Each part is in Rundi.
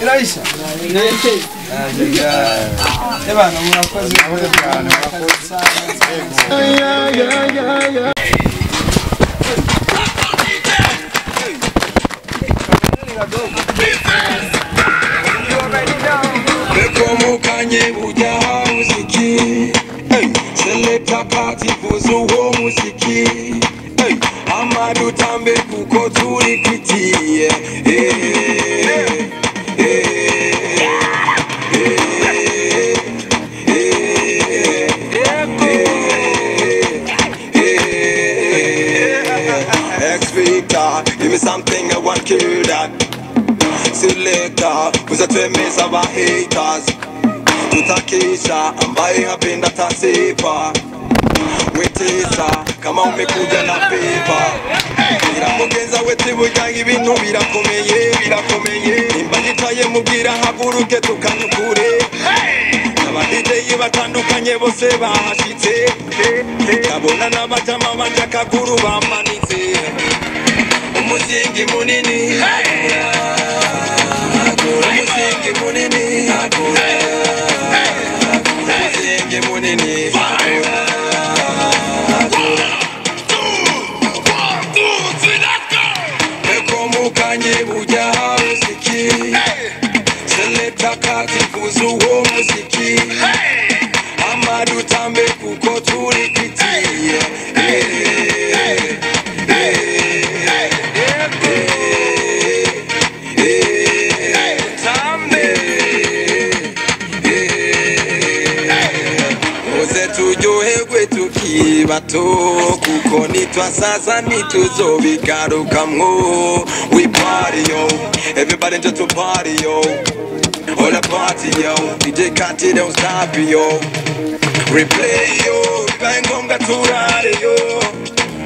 Iraisha. Ebana murakoze cyane murakoze. Bekomukanye bujya muziki. Selecta party vuza uwo muziki. Amadutambe kuko turi kwitiye. Ex-Victor, give me something I want kill that. Selector, uzatwemeza ba haters. Tutakisha ambaye hapenda tasifa. Wetesa kama umekuja na pepa. Iramugenza wete burya ibintu birakomeye birakomeye. Nimba yicaye mubwira haguruke tukanyukure. Aba DJ batandukanye bose bahashitse. Ndabona n'abajama banje akaguru bamanitse. Umuzingi munini. Umuzingi munini. Umuzingi munini. Bekomukanye bujya muziki. Selecta kati vuza uwo muziki. Amadutambe kuko turi kwitiye. Uze turyoherwe tukiri bato kuko nitwasaza ntituzobigarukamwo. We party yo, everybody just to party yo. All the party yo, DJ Kati don't stop yo. Replay yo, bibaye ngombwa turare yo.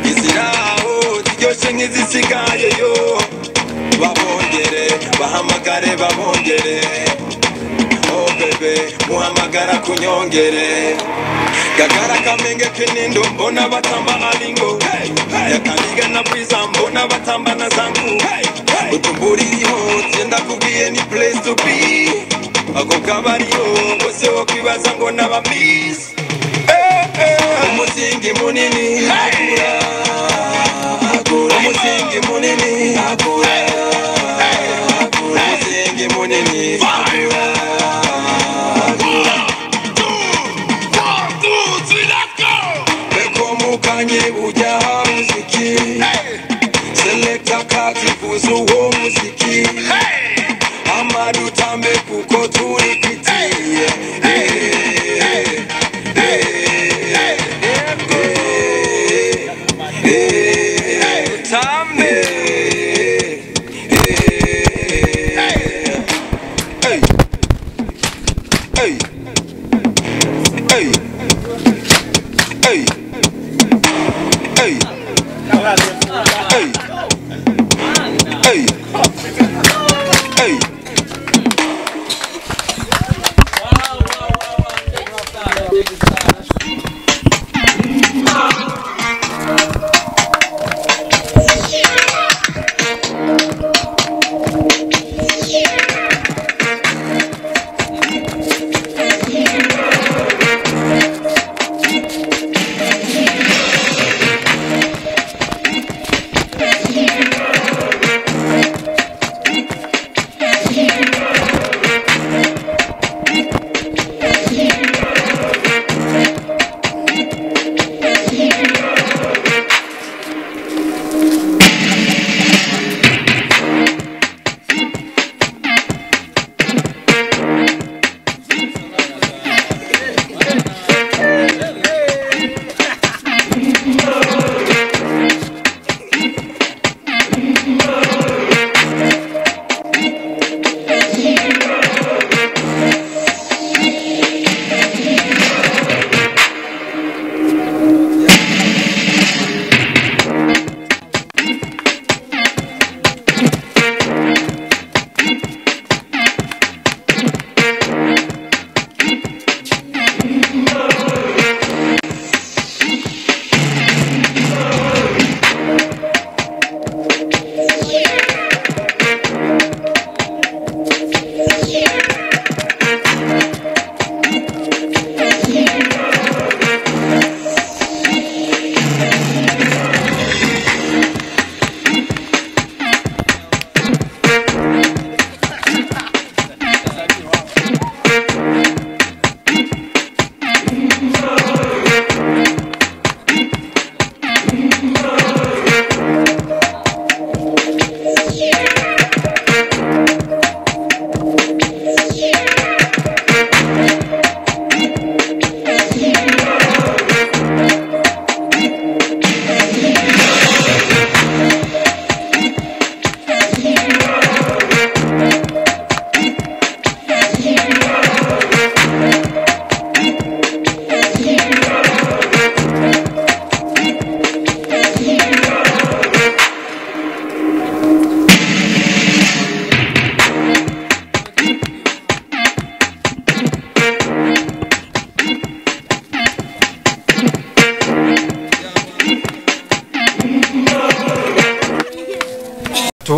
Iziraho ziryoshe nk'izisigaye yo. Babongere, bahamagare babongere. Oh bebe, muhamagara kunyongere. Gagara kamenge kinindo mbona batamba alingo. Yakaniga na bwiza mbona batamba na zangu. Utumburiho tenda kubwiye ni place to be. Ako kabariho bose wokwibaza ngo naba miss. Umuzingi munini. Umuzingi munini. Umuzingi munini. Bekomukanye bujya muziki. Selecta kati vuza uwo muziki. Amadutambe kuko turi kwitiye. Tambe. Hey. Hey. Hey. Hey. Hey. Hey. Hey. Hey.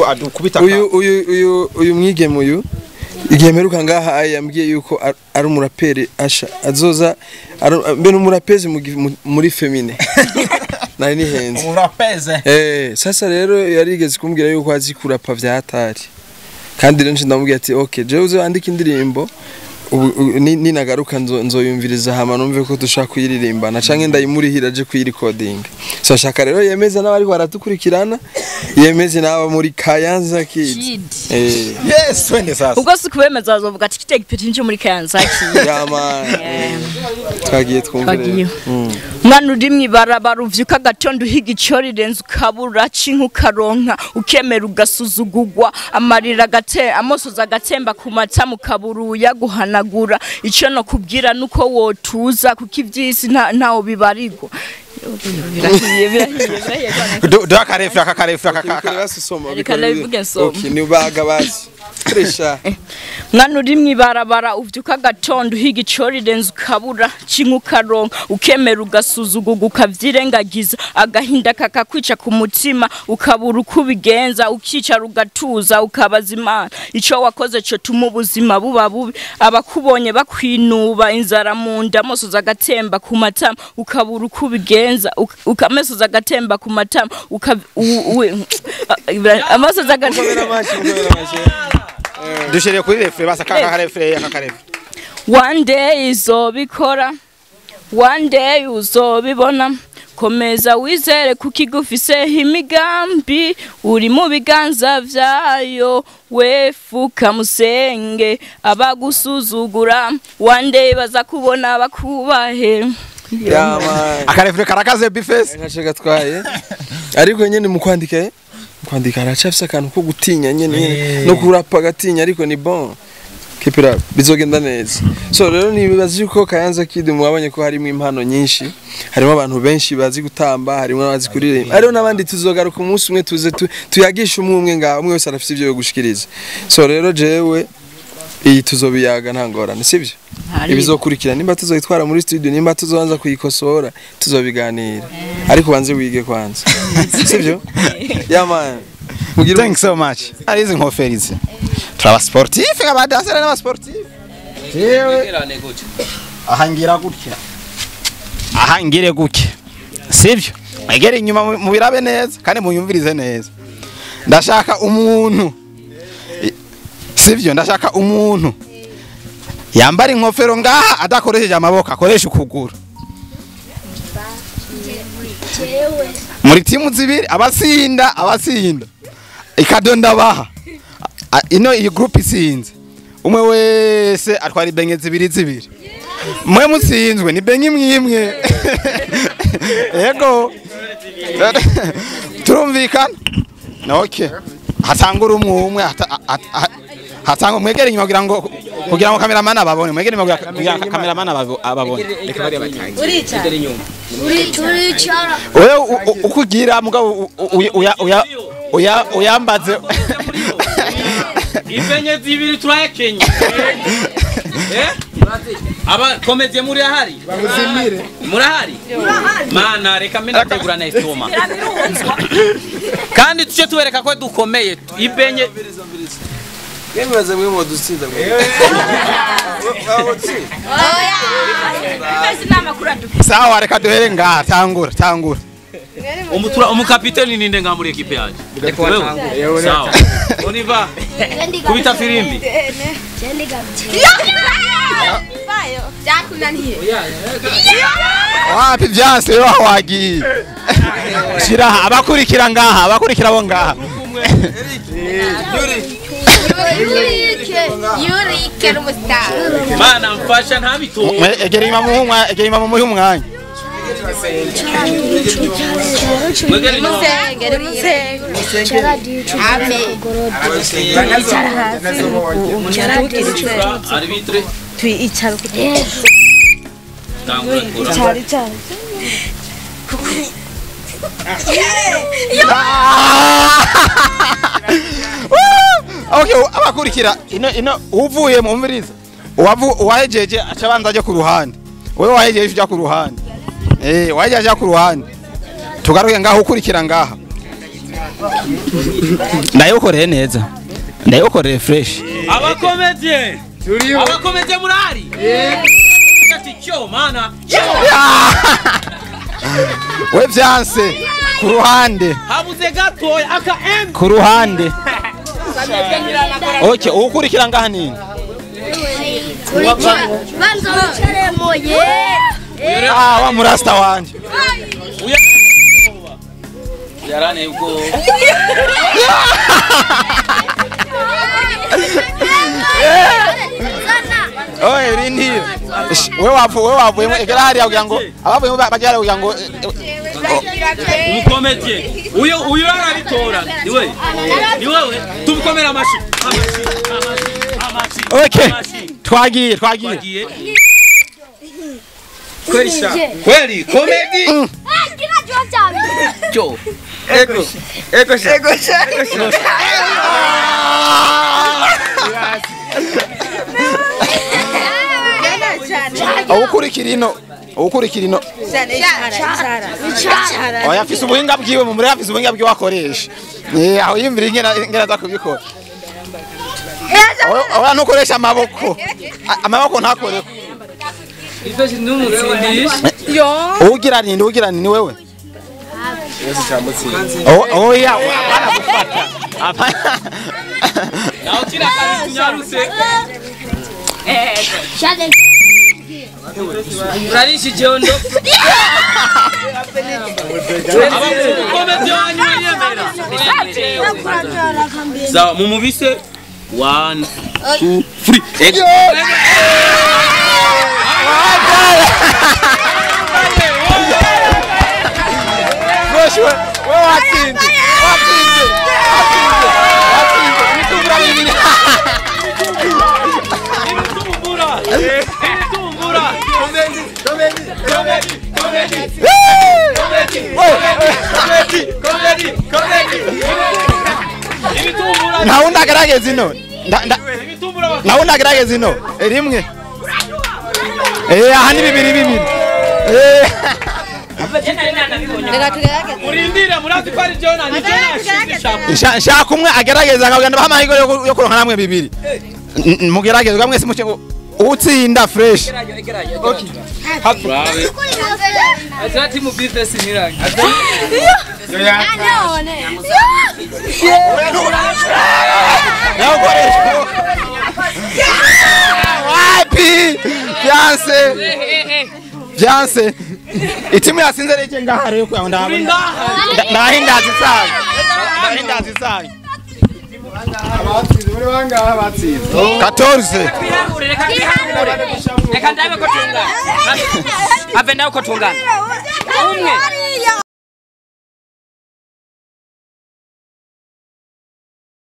adukubita. Uyu mwigeme uyu igihe mperuka ngaha yambwiye yuko ari umuraperi asha azoza mbe n'umurapezi muri femine. Nari nihenze. Umurapeze. Sasa rero yarigeze kumbwira yuko azi kurapa vyatari. Kandi rero ndamubwiye ati okay, jewe uzo andika indirimbo ninagaruka nzoyumviriza hama numve ko dushaka kuyiririmbana canke ndayimurihira aje kuyirecording. So shaka rero yemeza n'abari baratukurikirana, yemeze n'aba muri Kayanza Kids. Yes, twende sasa. Ubwo si kubemeza bazovuga ati kitega ipeti nico muri Kayanza Kids. Yeah man. Twagiye twumvire. Mwana uri mw'ibarabara uvyuka gatondo uhiga ico rirenze ukabura cinka ukaronka ukemera ugasuzugurwa amarira agate amosozi agatemba ku matama ukabura uyaguhanagura ico no kubwira nuko wotuza kuko ivy'isi ntawo bibarigwa. Birahiye birahiye birahiye. Do akarefra akakarefra Bikore basi soma. Reka ndabivuge nsoma. Okay, ni ubaga basi. Tresha. Mwana uri mw'ibarabara uvyuka gatondo uhiga ico rirenze ukabura cinka ukaronka ukemera ugasuzugurwa ukavyirengagiza agahinda kakakwica ku mutima ukabura uko ubigenza ukicara ugatuza ukabaza Imana ico wakoze co tuma ubuzima buba bubi abakubonye bakwinuba inzara mu nda amosozi agatemba ku matama ukabura uko ubigenza amosozi agatemba ku matama amosozi agatemba. Dushyire kuri refre basa akakarefre akakarefre. One day izobikora, one day uzobibona, komeza wizere kuko igufiseho imigambi uri mu biganza vyayo wefuka musenge abagusuzugura one day baza kubona bakubahe. Yeah man. Akarefre karakaze bifes. Ntaco gatwaye. Ariko nyene mu kwandika kwandika aracafise akantu ko gutinya nyene no kurapa gatinya ariko ni bon. Keep it up. Bizogenda neza. So rero nibaza yuko Kayanza Kid mwabonye ko harimo impano nyinshi, harimo abantu benshi bazi gutamba, harimo abazi kuririmba. Hariho n'abandi tuzogaruka umunsi umwe tuze tuyagisha umwe umwe ngaho, umwe wese arafise ivyo yo gushikiriza. So rero jewe iyi tuzobiyaga nta ngorane, sivyo? Ibizokurikira nimba tuzoyitwara muri studio, nimba tuzobanza kuyikosora, tuzobiganira. Ariko banze wige kwanza. Sivyo? Yeah man. Thanks so much. Arizi nkofero izi. Turaba sportif abadansera n'aba sportif. Jewe aha ngira gutya. Aha ngire gutya. Sivyo? Mwegere inyuma mubirabe neza kandi munyumvirize neza. Ndashaka umuntu. Sivyo, ndashaka umuntu yambara inkofero ngaha adakoresheje amaboko, akoresha ukuguru. Muri timu zibiri abatsinda ikadonda baha ino iyi group isinze umwe wese atwara ibenye zibiri zibiri, mwe mutsinzwe ni benye imwe imwe. Yego turumvikana. Okay, hatangura umwe umwe hatanga mwegere inyuma kugira ngo cameraman ababone, mwegere inyuma kugira ngo cameraman ababone. Reka bari batangiye. Uricara. Wewe ukugira mugabo uya uyambaze ibenye zibiri turayakenye. Aba komedie muri ahari bamuzimire murahari mana reka mena tegura na estoma kandi tuce tubereka ko dukomeye ibenye. Yemeze mwe modutsinda mwe. Sawa reka duhere ngaha, tangura tangura. Umutura umukapiteni ninde nga muri equipe yanje? Sawa. Oniva. Kubita firimbi. Wapi vyanse yo wagiye. Shira abakurikira ngaha, abakurikira bo ngaha. Yurike n'umustar. Mana mfasha ntabitunga. Egera imamu egera imamu muhe umwanya. Arbitre. Okay, abakurikira ino uvuye mu mviriza. Uwahejeje acabanza aje ku ruhande. Wewe wahejeje uja ku ruhande. Wahejeje aja ku ruhande. Tugaruke ngaho ukurikira ngaha. Ndayokoreye neza. Ndayokoreye fresh. Abakomedie. Abakomedie murari. Ati cyo mana. We vyanse ku ruhande. Habuze gatoya aka M ku ruhande. Okay, ukurikira ngaha nini? Banza wicaremo ye. Ah, wa murasta wanje. Yarane ubwo. Oye, rindi. We wavuyemo egera hariya kugira ngo abavuyemo bagera kugira ngo umukomedie. Uyo arabitora. Niwe. Ni wewe tumukomera amashi. Amashi. Okay. Twagiye. Kweli sha. Kweli comedy. Cyo. Ego. Ego sha. Ego sha. Ukurikira ino. Oya afise ubuhinga bwiwe mu muri afise ubuhinga bwiwe akoresha. Aho yimvira ingena za kubikora. Oya ntukoresha amaboko. Amaboko ntakoreko. Ugira nini wewe? Oya hapana gufata. Hapana. Naho kira kazi tunyaruse. Urarishije ondo. Abakomedie wanyu yemera. Sawa mumubise 1 2 3. Watsinze. Ibitumbura. Comedy. Ibitumbura. Ntawundi agerageza ino. Ntawundi agerageza ino. Rimwe. Aha ni bibiri. Murindire murazi ko ari Jona ni Jona ashize. Shaka umwe agerageza akagenda baha amahirwe yo kuronka namwe bibiri. Mugerageze bwa mwese muce utsinda fresh. Okay. Azati mu business nirangi. Wapi? Byanse. Itimu yasinze rege ngaha rero kuya ndabona. Ndahindazi sana. Abatsinze muri bangahe abatsinze? 14. Reka ndabe ko tungana. Ave nawe ko tungana. Umwe.